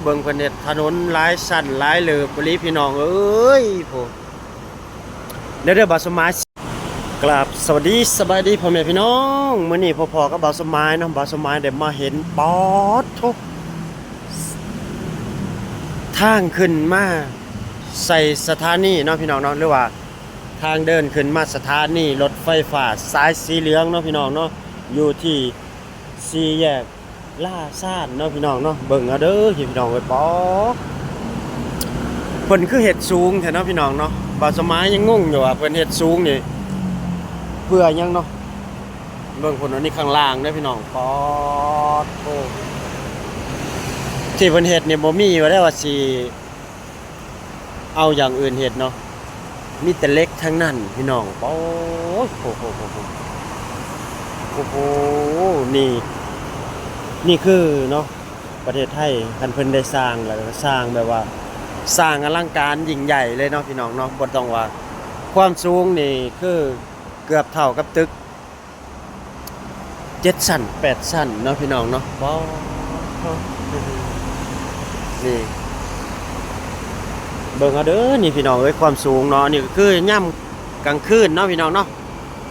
ເບິ່ງເພິ່ນເຮັດຖະໜົນຫຼາຍຊັ້ນຫຼາຍເລີບອີ່ຫຼີພີ່ນ້ອງເອີຍ ໂອ້ ດຽວເດີ ບ່າວສົມໝາຍ ກາບສະຫວັດດີສະບາຍດີພໍ່ແມ່ພີ່ນ້ອງ ມື້ນີ້ພໍ້ໆກັບບ່າວສົມໝາຍເນາະ ບ່າວສົມໝາຍໄດ້ມາເຫັນ ປາດໂທ້ ທາງຂຶ້ນມາໃສ່ສະຖານີເນາະພີ່ນ້ອງເນາະ ຫຼືວ່າທາງເດີນຂຶ້ນມາສະຖານີລົດໄຟຟ້າສາຍສີເຫຼືອງເນາະພີ່ນ້ອງເນາະ ຢູ່ທີ່ສີ່ແຍກ ລາຊານເນາະພີ່ນ້ອງເນາະ ເບິ່ງເອົາເດີພີ່ນ້ອງເອີຍ ປາດ ເພິ່ນຄືເຮັດສູງແທ້ເນາະພີ່ນ້ອງເນາະ ບ່າວສະໝາຍຍັງງົງຢູ່ວ່າເພິ່ນເຮັດສູງນີ້ເພື່ອຫຍັງເນາະ ເບິ່ງພຸ້ນ ອັນນີ້ຂ້າງລ່າງເດີພີ່ນ້ອງ ປາດໂທ້ ທີ່ເພິ່ນເຮັດນີ້ບໍ່ມີວ່າໄດ້ວ່າຊິ ເອົາຢ່າງອື່ນເຮັດເນາະ ມີແຕ່ເຫຼັກທັງນັ້ນພີ່ນ້ອງ ໂອ້ໂຫ ໂອ້ໂຫ ນີ້ ນີ້ຄືເນາະ ປະເທດໄທ ຄັນເພິ່ນໄດ້ສ້າງ ແລ້ວກໍສ້າງແບບວ່າ ສ້າງອະລັງການຍິ່ງໃຫຍ່ເລີຍເນາະພີ່ນ້ອງເນາະ ບໍ່ຕ້ອງວ່າ ຄວາມສູງນີ້ຄືເກືອບເທົ່າກັບຕຶກ ເຈັດຊັ້ນແປດຊັ້ນເນາະພີ່ນ້ອງເນາະ ປາດໂທ້ ນີ້ ເບິ່ງເອົາເດີ ນີ້ພີ່ນ້ອງເອີຍ ຄວາມສູງເນາະ ອັນນີ້ກໍຄືຍາມກາງຄືນເນາະພີ່ນ້ອງເນາະ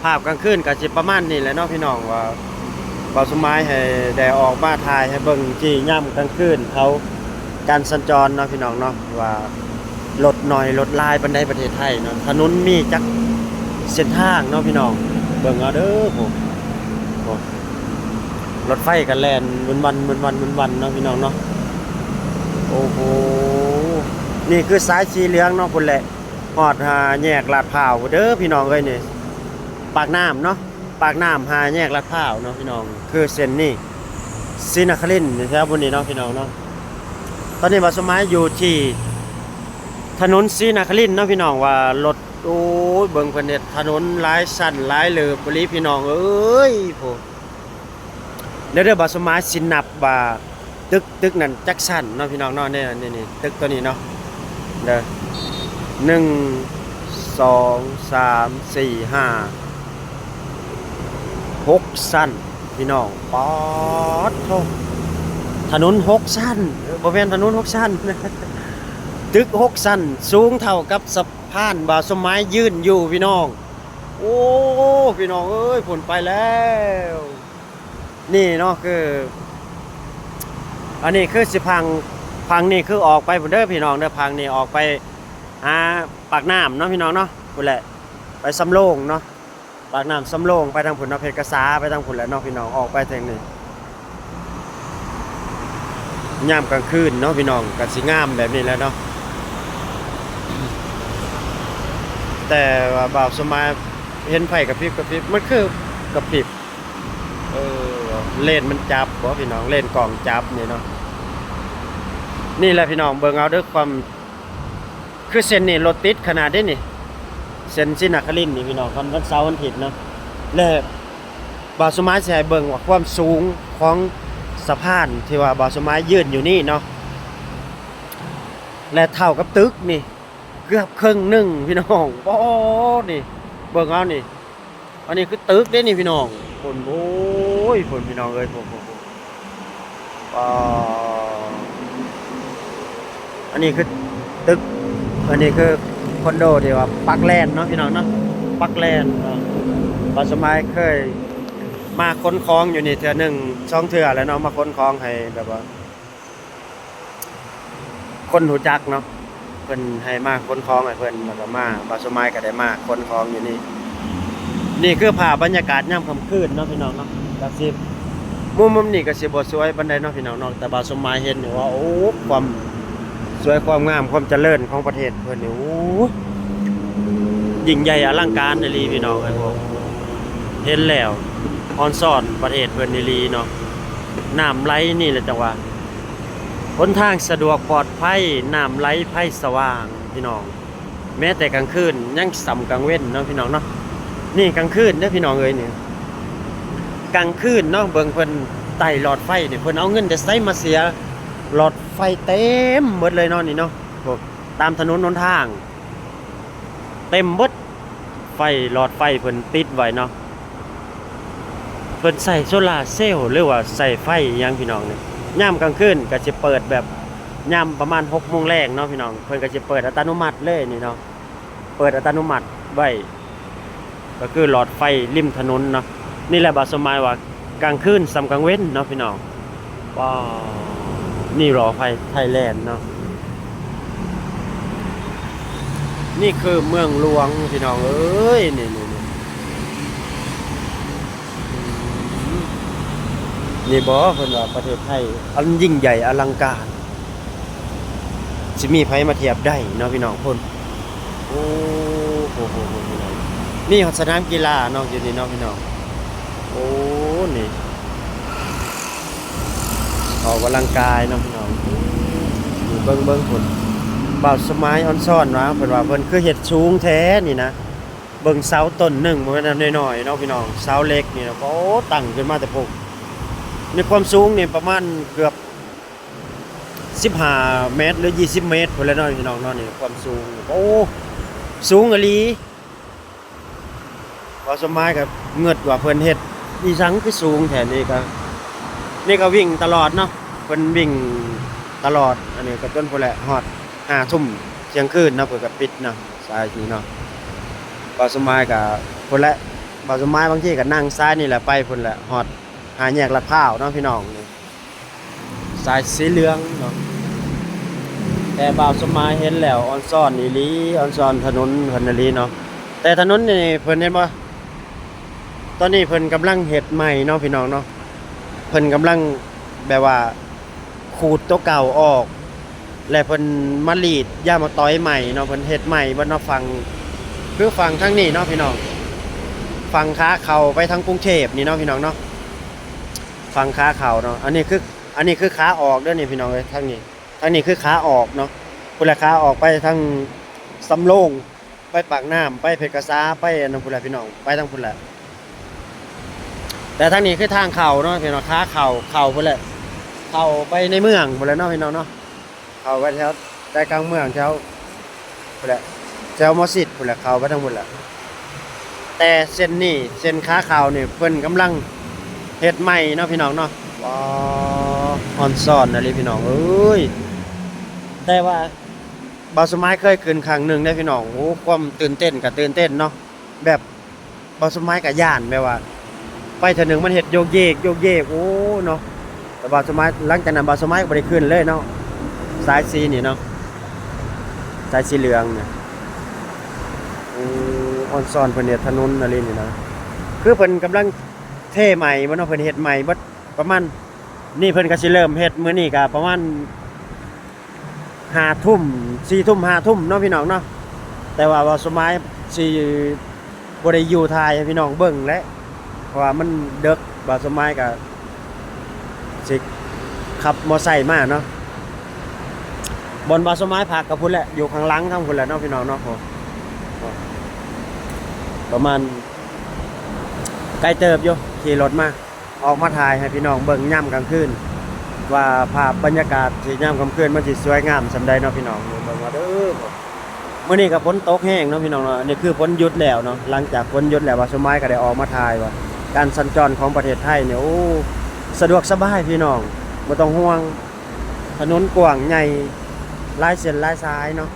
ພາບກາງຄືນກໍຊິປະມານນີ້ແຫຼະເນາະພີ່ນ້ອງ ວ່າບ່າວສົມໝາຍໃຫ້ໄດ້ອອກມາຖ່າຍໃຫ້ເບິ່ງທີ່ຍາມກາງຄືນເຂົາ ການສັນຈອນເນາະພີ່ນ້ອງເນາະ ວ່າລົດໜ້ອຍລົດຫຼາຍປານໃດປະເທດໄທເນາະ ຖະໜົນມີຈັກເສັ້ນທາງເນາະພີ່ນ້ອງ ເບິ່ງເອົາເດີ ໂອ້ ໂອ້ ລົດໄຟກໍແລ່ນວຸນວັນ ວຸນວັນ ວຸນວັນເນາະພີ່ນ້ອງເນາະ ໂອ້ໂຫ ນີ້ຄືສາຍສີເຫຼືອງເນາະ ພຸ້ນແຫຼະ ຮອດຫ້າແຍກລາດພ້າວພຸ້ນເດີພີ່ນ້ອງເອີຍ ນີ້ ປາກນ້ຳເນາະ ປາກນ້ຳຫ້າແຍກລາດພ້າວເນາະພີ່ນ້ອງ ຄືເສັ້ນນີ້ ສີນະຄະລິນ ແຖວພຸ້ນນີ້ເນາະພີ່ນ້ອງເນາະ ຕອນນີ້ບ່າວສົມໝາຍຢູ່ທີ່ຖະໜົນສີນະຄະລິນເນາະພີ່ນ້ອງ ວ່າລົດ ໂອ້ຍ ເບິ່ງເພິ່ນເຮັດຖະໜົນຫຼາຍຊັ້ນຫຼາຍເລີບອີ່ຫຼີພີ່ນ້ອງເອີຍ ໂອ້ ດຽວເດີ ບ່າວສົມໝາຍຊິນັບວ່າຕຶກ ຕຶກນັ້ນຈັກຊັ້ນເນາະພີ່ນ້ອງເນາະ ນີ້ ນີ້ ນີ້ ຕຶກຕົວນີ້ເນາະ ເດີ ໜຶ່ງ ສອງ ສາມ ສີ່ ຫ້າ ຫົກຊັ້ນພີ່ນ້ອງ ປາດໂທ້ ຖະໜົນຫົກຊັ້ນ ເອີ ບໍ່ແມ່ນຖະໜົນຫົກຊັ້ນ ຕຶກຫົກຊັ້ນ ສູງເທົ່າກັບສະພານບ່າວສົມໝາຍຢືນຢູ່ພີ່ນ້ອງ ໂອ້ ພີ່ນ້ອງເອີຍ ພຸ້ນໄປແລ້ວ ນີ້ເນາະ ຄື ອັນນີ້ຄືຊິພັງ ພັງນີ້ຄືອອກໄປພຸ້ນເດີພີ່ນ້ອງເດີ ພັງນີ້ອອກໄປຫາປາກນ້ຳເນາະພີ່ນ້ອງເນາະ ພຸ້ນແຫຼະ ໄປສຳໂລງເນາະ ປາກນ້ຳສຳໂລງ ໄປທາງພຸ້ນເນາະ ເພັດກະສາ ໄປທາງພຸ້ນແຫຼະເນາະພີ່ນ້ອງ ອອກໄປທາງນີ້ ຍາມກາງຄືນເນາະພີ່ນ້ອງ ກໍຊິງາມແບບນີ້ແຫຼະເນາະ ແຕ່ວ່າບ່າວສົມໝາຍເຫັນໄຟກະພິບກະພິບ ມັນຄືກະພິບ ເອີ ເລນມັນຈັບບໍ່ພີ່ນ້ອງ ເລນກ້ອງຈັບນີ້ເນາະ ນີ້ແຫຼະພີ່ນ້ອງ ເບິ່ງເອົາເດີ ຄວາມ ຄືເສັ້ນນີ້ລົດຕິດຂະໜາດເດ້ນີ້ ເສັ້ນສີນະຄະລິນນີ້ພີ່ນ້ອງ ວັນເສົາວັນອາທິດເນາະ ແລະ ບ່າວສົມໝາຍຊິໃຫ້ເບິ່ງວ່າຄວາມສູງຂອງສະພານທີ່ວ່າບ່າວສົມໝາຍຢືນຢູ່ນີ້ເນາະ ແລະ ເທົ່າກັບຕຶກນີ້ ເກືອບເຄິ່ງໜຶ່ງພີ່ນ້ອງ ໂອ້ ນີ້ ເບິ່ງເອົານີ້ ອັນນີ້ຄືຕຶກເດ້ນີ້ພີ່ນ້ອງ ພຸ້ນ ໂອ້ຍ ພຸ້ນພີ່ນ້ອງເອີຍ ພຸ້ນ ພຸ້ນ ພຸ້ນ ປາ ອັນນີ້ຄືຕຶກ ອັນນີ້ຄືຄອນໂດທີ່ວ່າປັກແລ່ນເນາະພີ່ນ້ອງເນາະ ປັກແລ່ນເນາະ ບ່າວສົມໝາຍເຄີຍມາຂົນຂອງຢູ່ນີ້ເທື່ອໜຶ່ງສອງເທື່ອແລ້ວເນາະ ມາຂົນຂອງໃຫ້ແບບວ່າ ຄົນຮູ້ຈັກເນາະ ເພິ່ນໃຫ້ມາຂົນຂອງໃຫ້ເພິ່ນ ແລ້ວກໍມາ ບ່າວສົມໝາຍກໍໄດ້ມາຂົນຂອງຢູ່ນີ້ ນີ້ຄືພາບບັນຍາກາດຍາມຄ່ຳຄືນເນາະພີ່ນ້ອງເນາະ ກໍຊິ ມຸມ ມຸມນີ້ກໍຊິບໍ່ສວຍປານໃດເນາະພີ່ນ້ອງເນາະ ແຕ່ບ່າວສົມໝາຍເຫັນຢູ່ວ່າ ໂອ້ ຄວາມສວຍຄວາມງາມ ຄວາມຈະເລີນຂອງປະເທດເພິ່ນນີ້ ໂອ້ ຍິ່ງໃຫຍ່ອະລັງການອີ່ຫຼີພີ່ນ້ອງເອີຍ ເຫັນແລ້ວ ອອນຊອນປະເທດເພິ່ນອີ່ຫຼີເນາະ ນ້ຳໄຫຼນີ້ແຫຼະຈັ່ງວ່າ ຫົນທາງສະດວກປອດໄພ ນ້ຳໄຫຼໄຟສະຫວ່າງພີ່ນ້ອງ ແມ້ແຕ່ກາງຄືນຍັງສ່ຳກາງເວັນເນາະພີ່ນ້ອງເນາະ ນີ້ກາງຄືນເດີພີ່ນ້ອງເອີຍນີ້ ກາງຄືນເນາະ ເບິ່ງເພິ່ນໄຕ້ຫຼອດໄຟນີ້ ເພິ່ນເອົາເງິນແຕ່ໃສມາເສຍ ຫຼອດໄຟເຕັມໝົດເລີຍເນາະນີ້ເນາະ ໂອ້ ຕາມຖະໜົນຫົນທາງ ເຕັມເບິດ ໄຟ ຫຼອດໄຟເພິ່ນຕິດໄວ້ເນາະ ເພິ່ນໃຊ້ໂຊລາເຊວ ຫຼືວ່າໃຊ້ໄຟອີ່ຫຍັງພີ່ນ້ອງນີ້ ຍາມກາງຄືນກໍຊິເປີດແບບ ຍາມປະມານຫົກໂມງແລງເນາະພີ່ນ້ອງ ເພິ່ນກໍຊິເປີດອັດຕະໂນມັດເລີຍນີ້ເນາະ ເປີດອັດຕະໂນມັດໄວ້ ກໍຄືຫຼອດໄຟລິມຖະໜົນເນາະ. ນີ້ແຫຼະບ່າວສົມໝາຍວ່າ ກາງຄືນສ່ຳກາງເວັນເນາະພີ່ນ້ອງ. ວ້າວ ນີ້ຫຼໍ່ໄຟໄທແລນເນາະ. ນີ້ຄືເມືອງຫຼວງພີ່ນ້ອງເອີຍ ນີ້ໆໆ ອືມ ນີ້ບໍ ເພິ່ນວ່າປະເທດໄທ ອັນຍິ່ງໃຫຍ່ອະລັງການ ຊິມີໃຜມາທຽບໄດ້ເນາະພີ່ນ້ອງພຸ້ນ. ໂອ້ໂຫ ນີ້ຮອດສະໜາມກິລາເນາະ ຢູ່ນີ້ເນາະພີ່ນ້ອງ. ໂອ້ ນີ້ອອກກຳລັງກາຍເນາະພີ່ນ້ອງ. ນີ້ເບິ່ງໆ ພຸ້ນ ບ່າວສະໝາຍອອນຊອນວ່າ ເພິ່ນວ່າເພິ່ນຄືເຮັດສູງແທ້ນີ້ນະ. ເບິ່ງເສົາຕົ້ນໜຶ່ງ ບໍ່ແມ່ນອັນນ້ອຍໆເນາະພີ່ນ້ອງ ເສົາເຫຼັກນີ້ນະ ໂອ້ ຕັ້ງຂຶ້ນມາແຕ່ພຸ້ນ ໃນຄວາມສູງນີ້ປະມານເກືອບ ສິບຫ້າແມັດ ຫຼື ຊາວແມັດພຸ້ນແຫຼະເນາະພີ່ນ້ອງເນາະ. ນີ້ຄວາມສູງ ໂອ້ ສູງອີ່ຫຼີ. ບ່າວສົມໝາຍກໍງຶດວ່າເພິ່ນເຮັດອີ່ຫຍັງຄືສູງແທ້. ນີ້ກໍ ນີ້ກໍວິ່ງຕະຫຼອດເນາະ ເພິ່ນວິ່ງຕະຫຼອດ. ອັນນີ້ກໍຈົນພຸ້ນແຫຼະ ຮອດຫ້າທຸ່ມທ່ຽງຄືນເນາະ ເພິ່ນກໍປິດເນາະ ສາຍນີ້ເນາະ. ບ່າວສົມໝາຍກໍພຸ້ນແຫຼະ ບ່າວສົມໝາຍບາງທີກໍນັ່ງສາຍນີ້ແຫຼະ ໄປພຸ້ນແຫຼະ ຮອດຫ້າແຍກລາດພ້າວເນາະພີ່ນ້ອງ. ນີ້ ສາຍສີເຫຼືອງເນາະ ແຕ່ບ່າວສົມໝາຍເຫັນແລ້ວອອນຊອນອີ່ຫຼີ ອອນຊອນຖະໜົນເພິ່ນອີ່ຫຼີເນາະ. ແຕ່ຖະໜົນນີ້ເພິ່ນເຫັນບໍ່ ຕອນນີ້ເພິ່ນກຳລັງເຮັດໃໝ່ເນາະພີ່ນ້ອງເນາະ. ເພິ່ນກຳລັງແບບວ່າຂູດໂຕເກົ່າອອກ ແລະ ເພິ່ນມາລີດຢາງມາຕອຍໃໝ່ເນາະ ເພິ່ນເຮັດໃໝ່ເບິດເນາະ. ຝັ່ງ ຄືຝັ່ງທາງນີ້ເນາະພີ່ນ້ອງ ຝັ່ງຂາເຂົ້າໄປທາງກຸງເທບນີ້ເນາະພີ່ນ້ອງເນາະ. ຝັ່ງຂາເຂົ້າເນາະ ອັນນີ້ຄື ອັນນີ້ຄືຂາອອກເດີນີ້ພີ່ນ້ອງເອີຍ. ທາງນີ້ ທາງນີ້ຄືຂາອອກເນາະ ພຸ້ນແຫຼະ ຂາອອກໄປທາງສຳໂລງ ໄປປາກນ້ຳ ໄປເພັດກະສາ ໄປອັນນັ້ນພຸ້ນແຫຼະພີ່ນ້ອງ ໄປທາງພຸ້ນແຫຼະ. ແຕ່ທາງນີ້ຄືທາງເຂົ້າເນາະພີ່ນ້ອງ ຂາເຂົ້າ ເຂົ້າພຸ້ນແຫຼະ ເຂົ້າໄປໃນເມືອງພຸ້ນແຫຼະເນາະພີ່ນ້ອງເນາະ. ເຂົ້າໄປແຖວໃຈກາງເມືອງ ແຖວພຸ້ນແຫຼະ ແຖວໝໍຊິດພຸ້ນແຫຼະ ເຂົ້າໄປທາງພຸ້ນແຫຼະ. ແຕ່ເສັ້ນນີ້ ເສັ້ນຂາເຂົ້ານີ້ ເພິ່ນກຳລັງເຮັດໃໝ່ເນາະພີ່ນ້ອງເນາະ. ວ້າວ ອອນຊອນອີ່ຫຼີພີ່ນ້ອງເອີຍ. ແຕ່ວ່າບ່າວສະໝາຍເຄີຍຂຶ້ນຄັ້ງໜຶ່ງເດ້ພີ່ນ້ອງ ໂອ້ ຄວາມຕື່ນເຕັ້ນກໍຕື່ນເຕັ້ນເນາະ ແບບ ບ່າວສົມໝາຍກໍຢ້ານ ແບບວ່າໄປເທື່ອໜຶ່ງມັນເຮັດໂຍກເຢກໂຍກເຢກ ໂອ້ເນາະ. ແຕ່ບ່າວສົມໝາຍ ຫຼັງຈາກນັ້ນບ່າວສົມໝາຍກໍບໍ່ໄດ້ຂຶ້ນເລີຍເນາະ ສາຍສີນີ້ເນາະ ສາຍສີເຫຼືອງນະ. ໂອ້ ອອນຊອນເພິ່ນເຮັດຖະໜົນອີ່ຫຼີນີ້ນະ ຄືເພິ່ນກຳລັງເທໃໝ່ບໍ່ເນາະ ເພິ່ນເຮັດໃໝ່ເບິດປະມານ ນີ້ເພິ່ນກໍຊິເລີ່ມເຮັດ ມື້ນີ້ກໍປະມານ ຫ້າທຸ່ມ ສີ່ທຸ່ມ ຫ້າທຸ່ມເນາະພີ່ນ້ອງເນາະ. ແຕ່ວ່າບ່າວສົມໝາຍຊິບໍ່ໄດ້ຢູ່ຖ່າຍໃຫ້ພີ່ນ້ອງເບິ່ງແຫຼະ ເພາະວ່າມັນເດິກ ບ່າວສົມໝາຍກໍຊິຂັບມໍໄຊມາເນາະ. ບ່ອນບ່າວສົມໝາຍພັກກໍພຸ້ນແຫຼະ ຢູ່ຂ້າງຫຼັງທາງພຸ້ນແຫຼະເນາະພີ່ນ້ອງເນາະ. ໂອ້ ປະມານໄກເຕີບຢູ່ ຂີ່ລົດມາ. ອອກມາຖ່າຍໃຫ້ພີ່ນ້ອງເບິ່ງຍາມກາງຄືນ ວ່າພາບບັນຍາກາດທີ່ຍາມກາງຄືນມັນຊິສວຍງາມສ່ຳໃດເນາະພີ່ນ້ອງ. ເບິ່ງວ່າເດີ ມື້ນີ້ກໍຝົນຕົກແຮງເນາະພີ່ນ້ອງເນາະ. ນີ້ຄືຝົນຢຸດແລ້ວເນາະ ຫຼັງຈາກຝົນຢຸດແລ້ວ ບ່າວສົມໝາຍກໍໄດ້ອອກມາຖ່າຍວ່າ ການສັນຈອນຂອງປະເທດໄທນີ້ ໂອ້ ສະດວກສະບາຍພີ່ນ້ອງ ບໍ່ຕ້ອງຫ່ວງ. ຖະໜົນກວ້າງໃຫຍ່ ຫຼາຍເສັ້ນຫຼາຍສາຍເນາະ.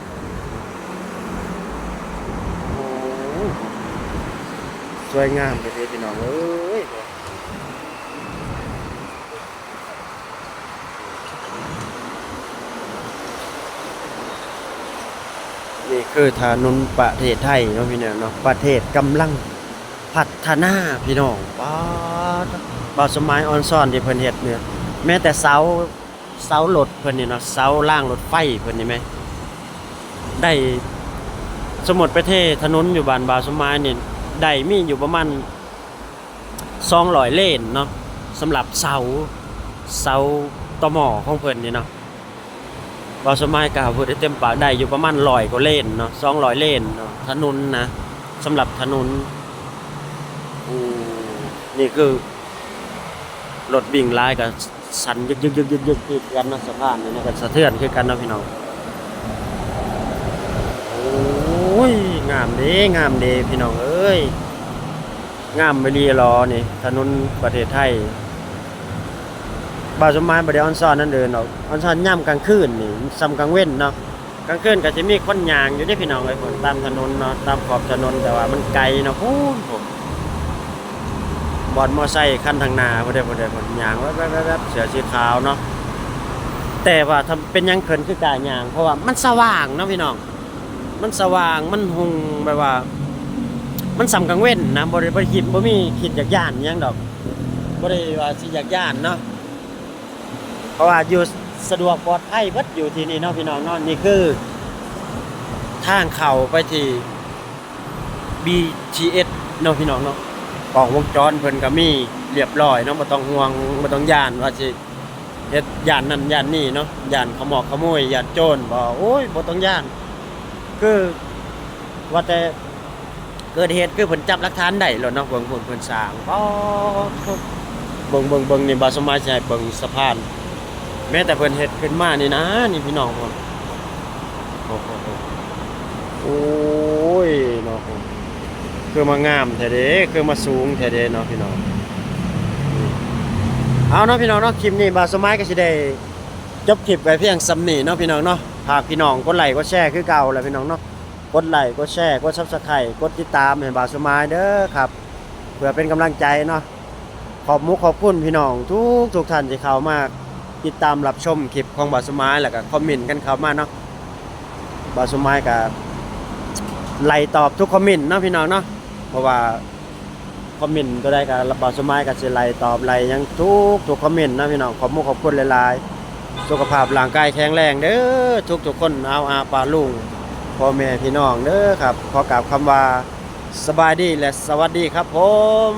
ໂອ້ ສວຍງາມເດ້ພີ່ນ້ອງເອີຍ. ນີ້ຄືຖະໜົນປະເທດໄທເນາະພີ່ນ້ອງເນາະ ປະເທດກຳລັງພັດທະນາພີ່ນ້ອງ. ປາດ ບ່າວສົມໝາຍອອນຊອນທີ່ເພິ່ນເຮັດນີ້ ແມ້ແຕ່ເສົາ ເສົາລົດເພິ່ນນີ້ເນາະ ເສົາລາງລົດໄຟເພິ່ນນີ້ແມ ໄດ້ ສົມມຸດໄປເທຖະໜົນຢູ່ບ້ານບ່າວສົມໝາຍນີ້ ໄດ້ມີຢູ່ປະມານສອງຮ້ອຍເລນເນາະ ສຳລັບເສົາ ເສົາຕໍມໍຂອງເພິ່ນນີ້ເນາະ. ບ່າວສົມໝາຍກ່າວບໍ່ໄດ້ເຕັມປາກ ໄດ້ຢູ່ປະມານຮ້ອຍກວ່າເລນເນາະ ສອງຮ້ອຍເລນເນາະ ຖະໜົນນະ ສຳລັບຖະໜົນ. ໂອ້ ນີ້ຄືລົດວິ່ງຫຼາຍກໍ ສັ່ນຍຶກໆໆໆຄືກັນເນາະ ສະພານນີ້ນະ ກໍສະເທືອນຄືກັນເນາະພີ່ນ້ອງ. ໂອ້ຍ ງາມເດ້ ງາມເດ້ພີ່ນ້ອງເອີຍ ງາມອີ່ຫຼີຫຼໍນີ້ ຖະໜົນປະເທດໄທ. ບ່າວສົມໝາຍບໍ່ໄດ້ອອນຊອນອັນອື່ນດອກ ອອນຊອນຍາມກາງຄືນນີ້ ສ່ຳກາງເວັນເນາະ. ກາງຄືນກໍຊິມີຄົນຍ່າງຢູ່ເດ້ພີ່ນ້ອງເອີຍ ພຸ້ນຕາມຖະໜົນເນາະ ຕາມຂອບຖະໜົນ ແຕ່ວ່າມັນໄກເນາະ ພຸ້ນ ພຸ້ນ ບ່ອນມໍໄຊຄັນທາງໜ້າພຸ້ນເດ້ ພຸ້ນເດ້ ພຸ້ນຍ່າງແວັບໆໆ ເສື້ອສີຂາວເນາະ. ແຕ່ວ່າຖ້າເປັນຫຍັງເພິ່ນຄືກ້າຍ່າງ ເພາະວ່າມັນສະຫວ່າງເນາະພີ່ນ້ອງ ມັນສະຫວ່າງ ມັນຮຸ່ງ ແບບວ່າມັນສ່ຳກາງເວັນນະ ບໍ່ໄດ້ ບໍ່ໄດ້ຄິດ ບໍ່ມີຄິດຢາກຢ້ານຫຍັງດອກ ບໍ່ໄດ້ວ່າຊິຢາກຢ້ານເນາະ ເພາະວ່າຢູ່ສະດວກປອດໄພເບິດຢູ່ທີ່ນີ້ເນາະພີ່ນ້ອງເນາະ. ນີ້ຄືທາງເຂົ້າໄປທີ່ ບີທີເອສ ເນາະພີ່ນ້ອງເນາະ ກ້ອງວົງຈອນເພິ່ນກໍມີລຽບລ້ອຍເນາະ ບໍ່ຕ້ອງຫ່ວງ ບໍ່ຕ້ອງຢ້ານວ່າຊິເຮັດຢ້ານນັ້ນຢ້ານນີ້ເນາະ ຢ້ານຂະໝອກຂະໂມຍ ຢ້ານໂຈນບໍ່ ໂອ້ຍ ບໍ່ຕ້ອງຢ້ານ ຄືວ່າແຕ່ ເກີດເຫດຄືເພິ່ນຈັບຫຼັກຖານໄດ້ໂລດເນາະ ເບິ່ງພຸ້ນເພິ່ນສ້າງ ປາດໂທ້ ເບິ່ງ ເບິ່ງ ເບິ່ງນີ້ ບ່າວສົມໝາຍຊິໃຫ້ເບິ່ງສະພານ ແມ້ແຕ່ເພິ່ນເຮັດຂຶ້ນມານີ້ນະ ນີ້ພີ່ນ້ອງ ໂອ້ໂຫ ໂອ້ຍເນາະ ຄືມາງາມແທ້ເດ້ ຄືມາສູງແທ້ເດ້ເນາະພີ່ນ້ອງ. ເອົາເນາະພີ່ນ້ອງເນາະ ຄລິບນີ້ບ່າວສົມໝາຍກໍຊິໄດ້ຈົບຄລິບໄວ້ພຽງສ່ຳນີ້ເນາະພີ່ນ້ອງເນາະ. ຝາກພີ່ນ້ອງກົດໄລກກົດແຊຄືເກົ່າແຫຼະພີ່ນ້ອງເນາະ ກົດໄລ ກົດແຊ ກົດ Subscribe ກົດຕິດຕາມໃຫ້ບ່າວສົມໝາຍເດີຄັບ ເພື່ອເປັນກຳລັງໃຈເນາະ. ຂອບມຸກຂອບຄຸນພີ່ນ້ອງທຸກໆທ່ານທີ່ເຂົ້າມາຕິດຕາມຮັບຊົມຄລິບຂອງບ່າວສົມໝາຍ ແລ້ວກໍຄອມເມັນກັນເຂົ້າມາເນາະ. ບ່າວສົມໝາຍກໍໄລ່ຕອບທຸກຄອມເມັນເນາະພີ່ນ້ອງເນາະ ເພາະວ່າຄອມເມັນຕົວໃດກໍບ່າວສົມໝາຍກໍຊິໄລ່ຕອບໄລ່ຫຍັງທຸກໆຄອມເມັນເນາະພີ່ນ້ອງ. ຂອບມຸກຂອບຄຸນຫຼາຍໆ ສຸຂະພາບຮ່າງກາຍແຂງແຮງເດີທຸກໆຄົນ ອາວອາປາລຸງ ພໍ່ແມ່ພີ່ນ້ອງເດີຄັບ. ຂໍກ່າວຄຳວ່າ ສະບາຍດີ ແລະ ສະຫວັດດີຄັບຜົມ.